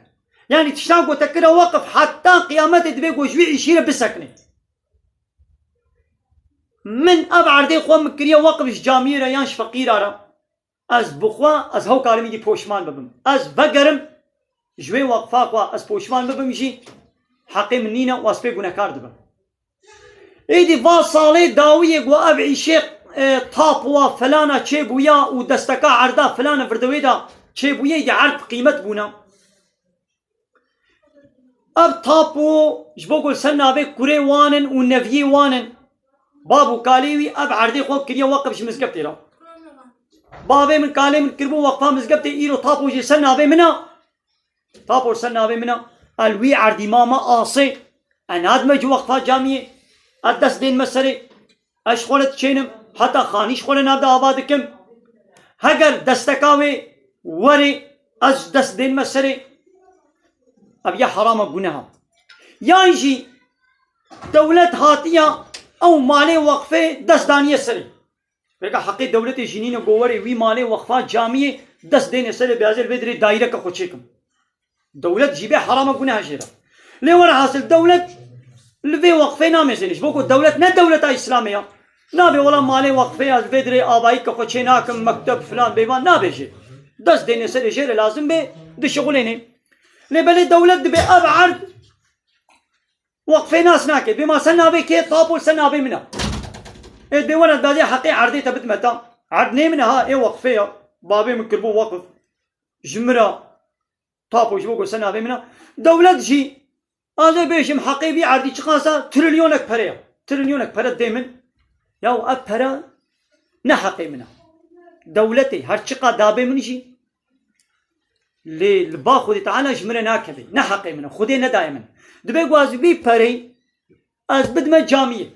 Yani tiştan ku te kire weqif heta qiyametê divê ku ji wî îşî re bisekinê. Min ev erdê xwe min kiriye weqif ji camiyê re yan ji feqîra re. Ez bi xwe, ez hew karim îdî poşman bibim. Ez vegerim, ji wê weqfa xwe ez poşman bibim jî, heqê min nîne û ez pê gunekar dibim. Êdî va salê dawiyê ku ev îşê, e, tapowa filana çêbûya û desteka erda filana virdewê de çêbûye, êdî erd bi qîmet bûne. Ev tapo ji bo ku li ser navê kurê wan in û neviyê wan in, bav û kalê wî ev erdê xwe kiriye weqif ji mizgeftê re. Bavê min, kalê min kiribû weqfa mizgeftê, îro tapo jî ser navê min e. Tapo ser navê min e. El wî erdî mama asê. E, nadime ji weqfa camiyê. E, dest dên me serê. Ez ji xwe re diçênim. Heta xanî ji xwe re nav de ava dikim. Heger desteka wê werê, ez ji dest dên me serê. Ev ya herama guneha. Yan jî dewlet hatiya ew malê weqfê dest daniye serê. Vêga heqê dewletê jî nîne ku werê wî malê weqfa camiyê dest dêne serê, bêazê li vê dirê daîreke xwe çêkim. Dewlet jî bê herama guneha jê re. Lê were hasil dewlet li vê weqfê namêzêne. Ji bo ku dewlet ne dewleta Îslamê ya. Nabê wela malê weqfê ya, li vê dirê avayî ke xwe çê nakim, mekteb filan bêvan nabê jê. Dest dêne serê jê re lazim bê dişixulêne. Lê belê dewlet dibê ev erd weqfê nas nake. Bê ma ser navê kê, tapo ser navê min e. Ê dê were dazê heqê erdê te bidme ta. Erd nê min e ha, ê weqfê ya. Bavê min kiribû weqf. Ji min re tapo ji bo ku ser navê min e. Dewlet jî, ez ê bêjim heqê vî erdî çiqas e, trilyonek pere ye. Trilyonek pere dê min. Ya ev pere ne heqê min e. Dewletê her çiqa dabê min jî, lê li ba Xwedê Teala ji min re nakeve. Ne heqê min e. Xwedê nedaye min. Dibe ku ez vî pereyê ez bidime camiyê.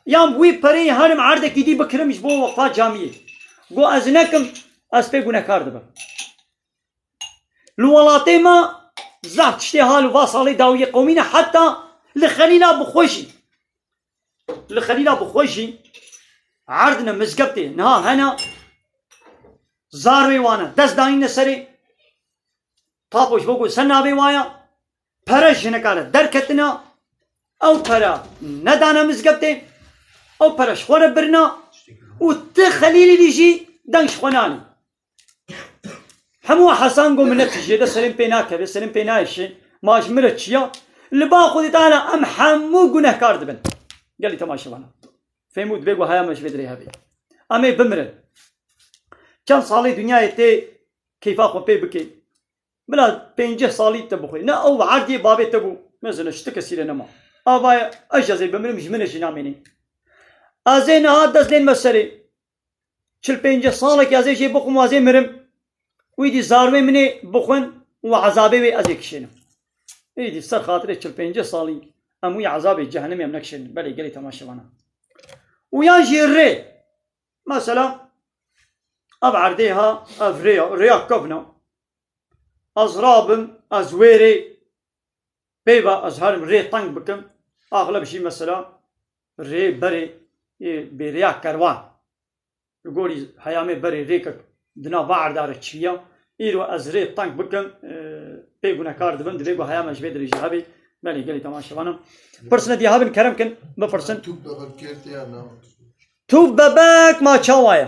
Yan bi wî pereyê herim erdekî dî bikirim ji bo weqfa camiyê. Go ez nekim, ez pê gunekar dibim. Li welatê me zaf tiştê ha li va salê dawiyê qewimîne, heta li Xelîla bi xwe jî. Li Xelîla bi xwe jî erdine mizgeftê niha hene, zarê wane dest danîne serê. Tapo ji bo ku ser navê waya, pere ji hineka re derketine, ew pere nedane mizgeftê, ew pere ji xwe re birine û ti Xelîlî jî deng ji xwe nanî. Hemû Hesan got min ne tijê de serên pê nakeve, serên pê nayêşe, ma ji min re çi ya? Li ba Xwedê Teala em hemû gunehkar dibin. Gelî temaşevana. Fêmû dibê ku haya me ji vê dirê hebe. Em ê bimirin. Çend salê dinyayê tê keyfa xwe pê bike. Bila pêncî salî te bixwe. Ne ew erdiyê bavê te bû. Mezin e, ji ti kesî re nema. Ava ye, ez jî ez ê bimirim, ji min re jî namênê. Ez ê niha dest lên me serê. Çil pêncî salekî ez ê jê bixwim û ez ê mirim. Wî dî zarwê min ê bixwin û ezabê wê ez ê kişênim. Êdî ser xatirê çil pêncî salî em wî ezabê cehennemê em nekişênin. Belê gelê temaşevana. Û yan jî rê. Mesela, ev erdê ha, ev rê ya, rêya kevn a. Ez rabim, ez wê rê pê ve ez herim rê teng bikim. Axleb jî mesela rê berê, ê, bêriya kerwan. Li gorî heyamê berê rêkek di nav erda re çiya. Îro ez rê teng bikim, e, pê gunekar dibim, divê ku heyame ji vê dirêjî hebê. Belê gelî temaşevanim. Pirsine diye hebin kerem kin, bipirsin. Tu bebek kêr tê ya na? Tu bebek ma çawa ye?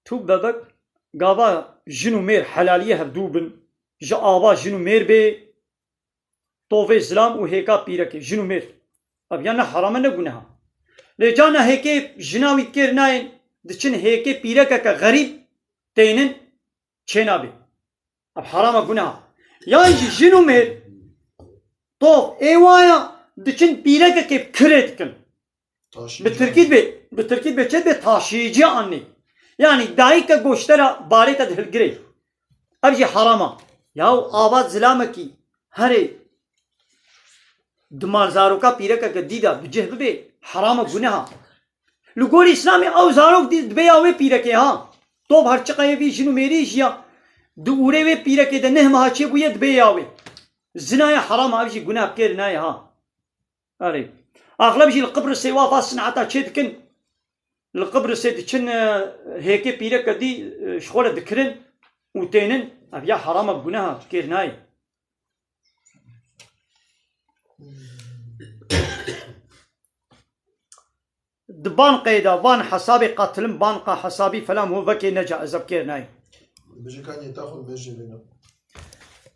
Tu bebek gava jin û mêr helaliyê hevdû bin, ji ava jin û mêr bê, tovê zilam û hêka pîrekê, jin û mêr. Ev ya ne heram e ne guneha. Lê carna hêkê jina wî kêr nayên, diçin hêkê pîrekeke xerîb tênin, çênabê. Ev heram e guneha. Yan jî jin û mêr tov ê waya diçin pîrekekê kirê dikin. Bi tirkî dibê, bi tirkî dibê çi dibê taşıyıcı anne. Yanî dayîke goştera barê te dihilgirê. Ev jî herama. Yaw ava zilamekî herê di mal zaroka pîrekeke dî de bi cih bibê, herama guneha. Li gorî Îslamê ew zarok dî dibê ya wê pîrekê ha. Tov her çiqa yê vî jin û mêrî jiya di ûrê wê pîrekê de neh meha çêbûye dibê ya wê. Zina ye herama, ev jî guneh kêr nayê ha. Erê. Axleb jî li Qibrisê wa va sineta çê dikin. Li Qibrisê diçin, e, hêkê pîreke dî, e, ji xwe re dikirin û tênin. Ev ya herama guneha, kêr nayê. Di banqeyê de van hesabê qatilim, banqa hesabî felan ho vekê ne caiz e, kêr nayê. Bêje ka niyeta xwe mêjê bêne.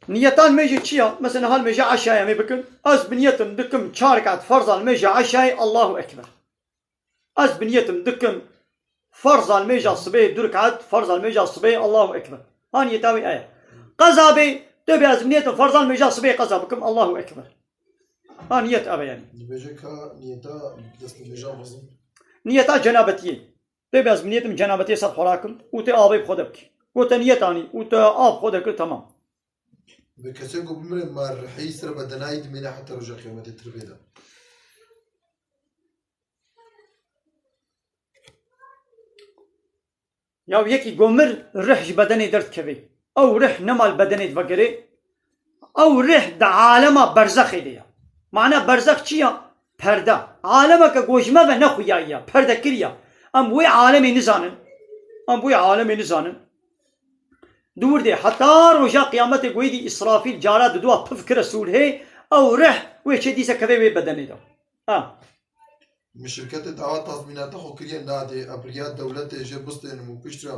Niyetan mêjê çi ya? Mesela hal mêje eşaya em ê bikin. Ez bi niyetim dikim çar rekat ferza li mêje eşayê, Allahu Ekber. Ez bi niyetim dikim ferza li mêja sibê du rekat, ferza li mêja sibê, Allahu Ekber. Ha niyeta wî ev e. Qeza bê, tu bê ez bi niyetim ferza li mêja sibê qeza bikim, Allahu Ekber. Ha niyet ev e yani. Dibêje ka niyeta dest li mêja xwezin. Niyeta cenabetiyê. Tê bê ez bi niyetim cenabetiyê ser xwe rakim û tê avê bi xwe de bikî. Ku te niyet anî û te av xwe de kir, temam. Bi kesê ku bimire ma rihî ser bedenayî dimîne heta roja qiyametê tirvê de. Ya yekî gomir rih ji bedenê derdikeve. Ew rih nema li bedenê divegere. Ew rih di alema berzexê de ye. Mana berzex çi ya? Perde. Alemeke ku ji me ve nexuyayî ya, perdekirî ya. Em wê alemê nizanin. Em wê alemê nizanin. Di wir de heta roja qiyametê ku êdî Îsrafîl cara diduwa pif kire sûlhê, ew rih wê çê dîse keve wê bedenê de. Ha. Min şirketê dawa tazmînata xwe kiriye, nadê, ev riya dewletê jê bistênim û piştre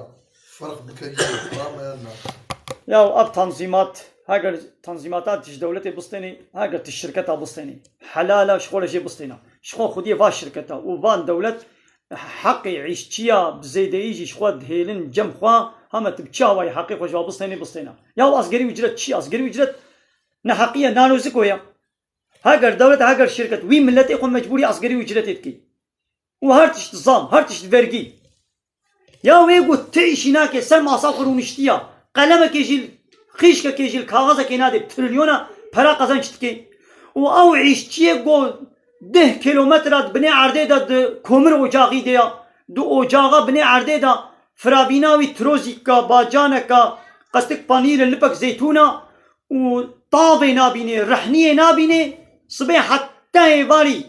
ferq bikevî, xira me yan na? Ya ev tanzîmat, heger tanzîmata tu ji dewletê bistênî, heger tu şirketa bistênî, helal e, ji xwe re jê bistêne. Ji xwe xwediyê va şirketa û van dewlet heqê îşçiya bi zêdeyî jî ji xwe dihêlin cem xwe, heme tu bi çi awayî heqê xwe ji wa bistênî, bistêne. Ya ev asgerî ucret çi? Asgerî ucret neheqiye, nanoziko ye. Heger dewlet, heger şirket, wî miletê xwe mecbûrî asgerî ucretê dikî. Û her tişt zam, her tişt vergî. Ya wê got ti îşî nake, ser masa xwe rûniştiya. Qelemekê jî, xîşkekê jî, kaxezekê nadê, trilyona pera qezenç dike. Û ew îşçiyê got deh kilometre di binê erdê de di komir ocaxî de ya. Di ocaxa binê erdê de firavîna wî trozîka, bacaneka, qestik panîre, lipek zeytûna û tavê nabînê, rehniyê nabînê, sibê heta êvarî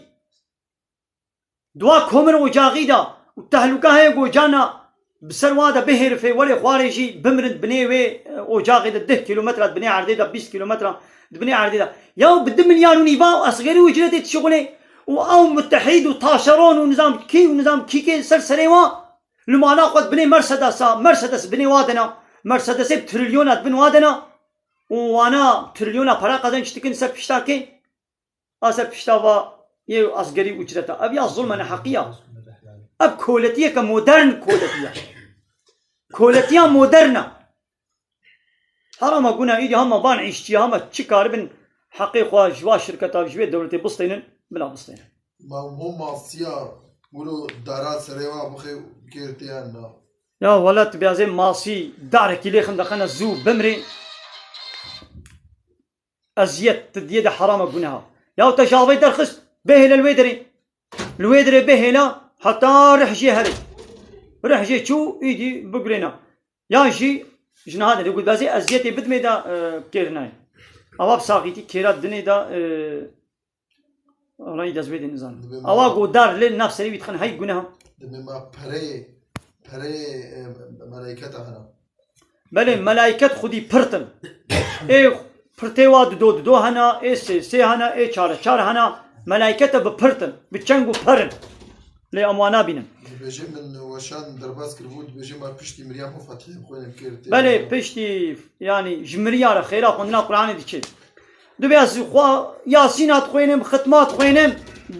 di wa komir ocaxî de û tehlûke heye ku carna bi ser wa de bihêrifê, werê xwarê jî bimirin binê wê, e, ocaxê de deh kîlometre di binê erdê de, bîst kîlometre di binê erdê de. Ya bi du milyar û nîva asgerî ucretê dişixulê û ew mutehîd û taşeron û nizam kî û nizam kîkê ser serê wa li mala xwe di binê Mercedesa, Mercedes binê wa de ne, Mercedesê bi trilyona di bin wa de ne û wana trilyona para qezenç dikin ser pişta kê? A ser pişta va yê asgerî ucreta. Ev ya zulm e, neheqî ya. Ev koletiyeke modern koletiye. Koletiya modern e. Herama guna îdî hema van îşçiya hema çi karibin heqê xwe ji va şirketa, ji vê dewletê bistênin, bila bistênin. Ma hûn masiya wilo dara serê wa bixê kêr tê yan na? Ya wele tu biyazê masî darekî lê xindexene zû bimrê. Eziyet tu diyê de herama guneha. Ya te ji avê derxist, bihêle li wê derê. Li wê derê bihêle heta rih jê herê. Rih jê çû, îdî bigurêne. Yan jî Ji niha de, dê ku dibêjê eziyetê bidimê de, e, kêr nayê. Awa bi saxîtî kêra dinê de, e, Wala dest bê dê nizanim. Dibê Awa ma- godar lê nav serê wî dixin hey guneha. Dibê ma pereyê, pereyê, e, melayketa hena. Belê, melayket xwedî pirt in. Ê pirtê wa dido dido hena, ê sê sê hena, ê çar çar hena. Melaykete bi pirt in, bi çeng û per in. Lê em wana bînin. Dibêje min weşan derbas kiribû, dibêje ma piştî miriya xwe Fatihê bixwêne kêr tê. Belê, piştî, yanî ji miriya re xêra xwendina Qur'anê diçê. Dibê ez xwe Yasîna dixwênim, xitma dixwênim,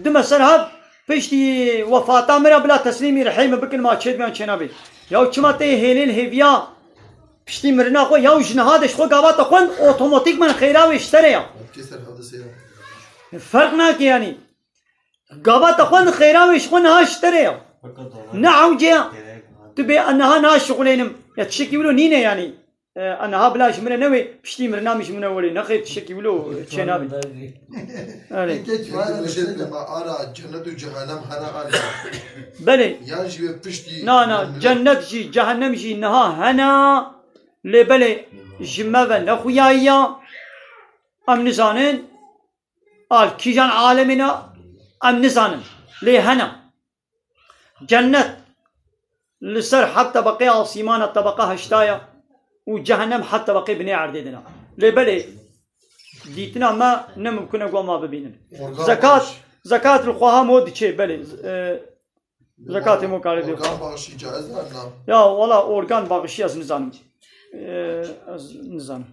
dime ser hev, piştî wefata min re bila teslîmî rihê min bikin, ma çêdibê yan çênabê. Yaw çima tê hêlên hêviya piştî mirina xwe, yaw ji niha de ji xwe gava te xwend, otomatîkman xêra wê ji te re ya. Kê ser hev de seyra. Ferq nake yanî. Gava te xwend xêra wê ji xwe niha ji te re ya. Ne ewce ya. Tu bê niha niha şixulênim. Ya tiştekî wilo nîne yanî. E, niha bila ji min re newê, piştî mirina min ji min re welê. Nexêr tiştekî wilo çênabê. Erê. Peki, Peki, dibêje dibê ma ara cennet û cehennem hene an. Belê. Yan jî wê piştî Na, na, mirina cennet jî, cehennem jî niha hene. Lê belê ji me ve nexuyayiya. Em nizanin. Al kîjan alemê ne, em nizanin. Lê hene. Cennet li ser heft tebeqê asîmana tebeqa heşta ya û cehennem heft tebeqê binê erdê de ne. Lê belê dîtina me ne mimkun e ku em a bibînin. Organ Zekat, bağış. Zekat li xweha mo diçê, belê. Z-, e, Zekatê mo karê dê Organ xwe. Bağışı caiz mi, na? Ya wala organ bağışı ez nizanim. E, ez nizanim.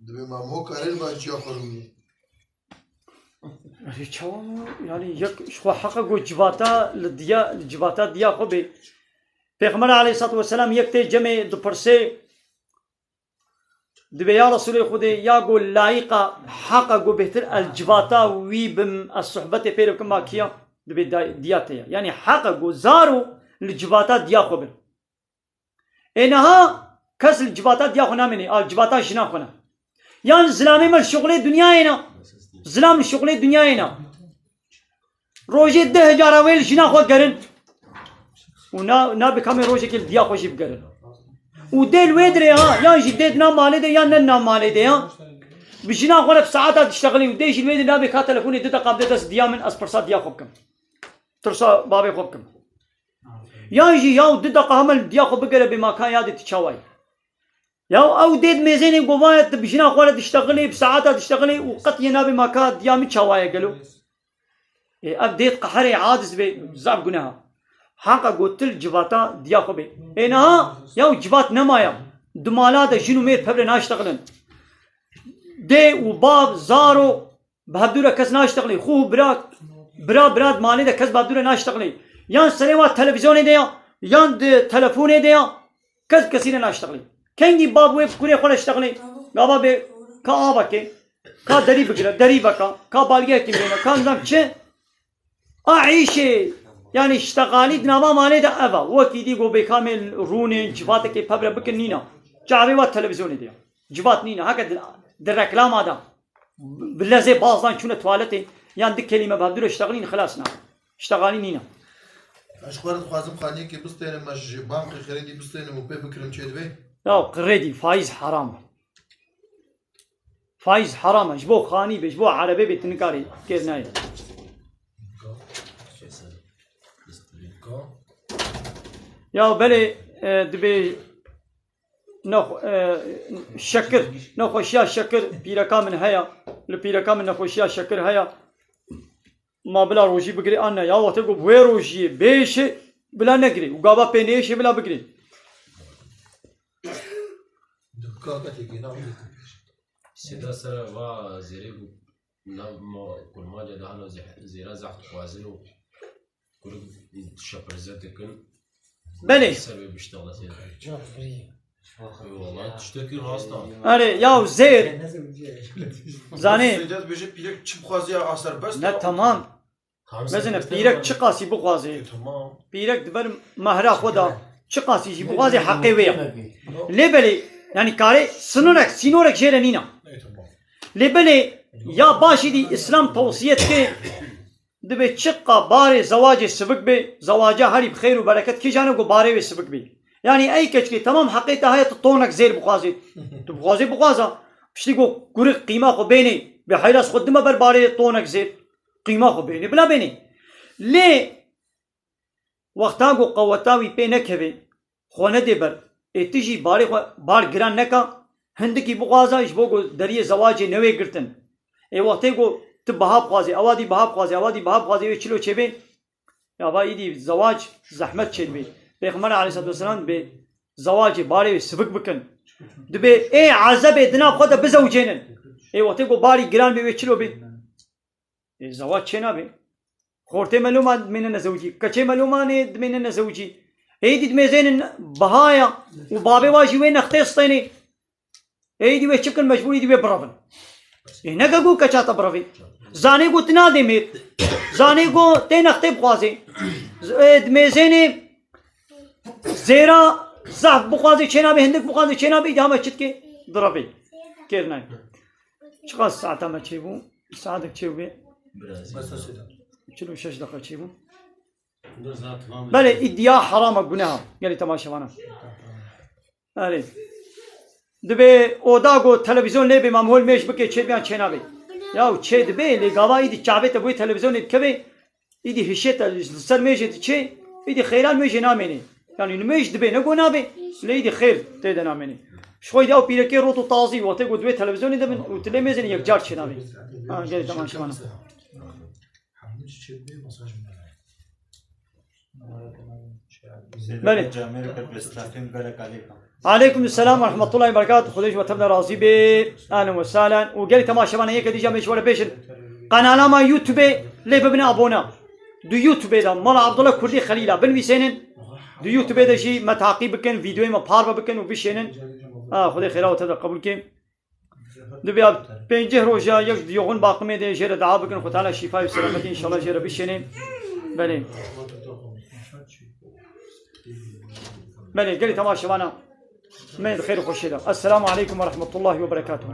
Dibê ma mo karê li ba ciya xwe rûnî. Erê çawa mo? Yanî yek ji xwe heqe ku civata li diya, li civata diya xwe bê. Pêxember aleyhissalatu vesselam yek tê cemê dipirsê, dibê ya Resûlê Xwedê, ya ku layiqa heqe ku bêhtir ez civata wî bim, ez suhbetê pê re bikim, ma kî ya? Dibê da-, diya te ya. Yanî heqe ku zaro li civata diya xwe bin. Ê niha kes li civata diya xwe namênê, a civata jina xwe ne. Yan zilamê me li şixulê dinyayê ne. Zilam li şixulê dinyayê ne. Rojê deh cara wê li jina xwe gerin. Û na, na bi kamê rojekê li diya xwe jî bigerin. Û dê li wê dirê ha, yan jî dê di nav malê de, yan ne di nav malê de ya. Bi jina xwe re bi saeta diştexilî û dê jî li wê dirê nabê ka telefonê du deqa bide dest diya min, ez pirsa diya xwe bikim. Tirsa bavê xwe bikim. Yan jî yaw du deqa hema li diya xwe bigere bê ma ka yadê tu çawa yî. Yaw ew dê di mêzênê govaya tu bi jina xwe re diştexilê, bi saeta diştexilê û qet yê nabê ma ka diya min çawa ye gelo. Ê, ev dê di qeherê aciz bê, zaf guneha. Heqa got tu li civata diya xwe bê. Ê niha yaw civat nemaya. Di mala de jin û mêr pevre naştexilin. Dê û bav, zaro, Bi hevdû re kes naştexilê. Xwe û bira, bira, bira di malê de kes bi hevdû re naştexilê. Yan serê wa televîzyonê de ya, yan di telefonê de ya. Kes bi kesî re naştexilê. Kengî bab wê bi kurê xwe re ştexilê. Gava bê ka avekê, ka derî bigire, derî veka, ka balgehekî bêne, ka nizam çi. A îşê, yanî ştexalî di nava malê de ev e. Wekî dî go bê kamê rûnê, civatekê pevre bikin nîna. Çavê wa televîzyonê de ya. Civat nîne, heke di, di reklama de bi lezê bazdan çûne tuwaletê, yan di kelîme bi hevdû re ştexilîn, xilas na. Ştexalî nîne. Ez ji xwe re dixwazim xaniyekê bistênim, ez ji bankê xeredî bistênim û pê bikirim çê divê? Ya xeredî, faîz heram e. Faîz heram e. Ji bo xanî be, ji bo erebê be, tu nikarî kêr nayê. Ya belê, e, dibê Nexwe-, e, şekir, nexweşiya şekir pîreka min heye. Li pîreka min nexweşiya şekir heye. Ma bila rojî bigirê an ne? Ya wextê ku bi wê rojiyê bêşê bila negirê û gava pê nêşê bila bigirê. Sêda sere va zêrê ku nav ma kurmanca de halo zeh-, zêra zehf dixwazin û Kurik şeperze dikin. Belê. Ser wê biştexile sê. Eyvallah, tiştekî rast a. Erê, yaw zêr. Zanê. Seyda dibêje pîrek çi bixwaze ya a serbest. Ne, tamam. Tamam, mezine serbest pîrek ama. Çi qasî bixwaze. E, tamam. Pîrek di ber mehra xwe da çi qasî jî bixwaze heqê wê ya. Lê belê, yanî karê sınırek, sînorek jê re nîna. E, tamam. Lê belê, ya başî dî Îslam tewsiye dike. Dibê çiqa barê zewacê sivik bê, zewaca herî bi xêr û bereket kîjan e ku barê wê sivik bê. Yanî ey keçikê temam heqê te heye tu tonek zêr bixwazê. Tu bixwazê bixwaza. Piştî ku kurik qîma xwe bênê. Bê heyras xwe dime ber barê tonek zêr. Qîma xwe bênê. Bila bênê. Lê wexta ku qeweta wî pê nekeve, xwe nedê ber. Ê tu jî barê xwe bar giran neka. Hindikî bixwaza ji bo ku deriyê zewacê newê girtin. Ê wextê ku tu biha bixwazê, ewa dî biha bixwazê, ewa dî biha bixwazê, wê çilo çêbê. Ya va îdî zewac zehmet çêdibê. Pêxember aleyhisselatu vesselam dibê zewacê barê wê sivik bikin. Dibê ê ezebê di nav xwe de bizewcênin. Ê wextê ku barî giran bê wê çilo bê. Ê zewac çê nabê. Xortê melûma dimêne nezewicî. Keçê melûmanê dimêne nezewicî. Êdî dimêzênin bihaya û babê wa jî wê nextê stênê. Êdî wê çi bikin, mecbûrî dî wê birevin. Ê neke ku keça te birevî. Zanê ku tu nadê mêr. Zanê ku tê nextê bixwazê. Z- ê, Dimêzênê zêra zehf bixwazê çênabê, hindik bixwazê çênabê, îdî heme çi dikê? Direvê. Kêr nayê. Çiqas saeta me çêbû? Saetek çêbû bê? Biraz. Çil û şeş deqa çêbû. Belê, îdîa herama, guneha. Gelî temaşevana. Belê. Dibê oda ku televîzyon lê bê, ma hol mêj bikê çêbiyan çênabê. Ya çê dibê, lê gava îdî çavê te boyê televîzyonê dikevê, îdî hişê te li ser mêjê diçê, îdî xeyran mêjê namênê. Yanî nimêj dibê, ne ku nabê, lê îdî xêr tê de namênê. Ji xwe îdî ew pîrekê rot û tazî, wextê ku dibê televîzyonê de bin û tu lê mêzên yekcar çênabê. Ha, gelê temaşevana. Belê. Aleykum selam ve rahmetullahi ve berekatuhu. Xwedê ji we tev de razî bê. Ahlen ve sahlen. Û gelî temaşevanê yeke dî jî em ê ji we re bêjin. Qenala me YouTube lê bibine abone. Di YouTube de Mala Abdullah Kurdî Xelîla binivîsênin. Di YouTube de jî me taqîb bikin, vîdeoyê me parve bikin û bişênin. Ha, Xwedê xêra we tev de qebûl ke. Dibê pêncî roja yek di yoxin baqimê de jê re dua bikin, Xwe Teala şîfa û selametî înşallah jê re bişêne. Belê. Belê, gelî temaşevana me di xêr û xweşê de. Esselamu aleykum ve rahmetullahi ve berekatuhu.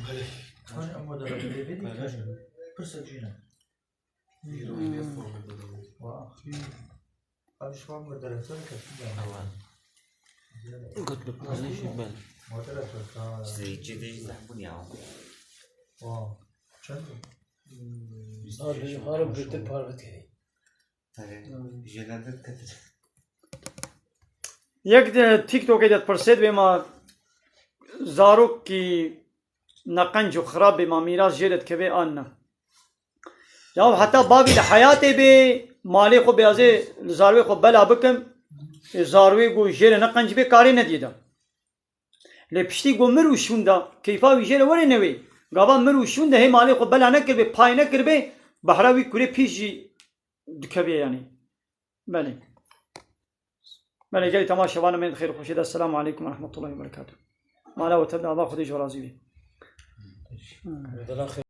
Belê. Hani em moderatorê vê dî karî. Pirsa cî ne. Wa axî. Abi şu an moderator kefî yani. Tamam. Götlük kardeşim ben. Moderator, tamam. Size içi de zahbun ya. Wa. Çend? Abi, harım götür parvet kere. Tabii. Jêlerde diketin. Yek di TikTokê de dipirsê, dibê ma zarokî neqenc û xirab bê, ma mîras jê re dikeve an ne? Ya heta bavî li heyatê bê, malê xwe bêazê li zarwê xwe bela bikim, ê zarwê ku jê re neqenc bê karê nediyê de. Lê piştî ku mir û şûnda keyfa wî jê re were newê. Gava mir û şûnde hê malê xwe bela nekiribê, pay nekiribê, behra wî kurê pîs jî dikevê yanî. Belê. Belê, gelî temaşevanê me yên xêr û xweşê de. Esselamu aleykum ve rahmetullahi ve berekatuhu. Mala we tev de, Allah Xwedê ji we razî bê.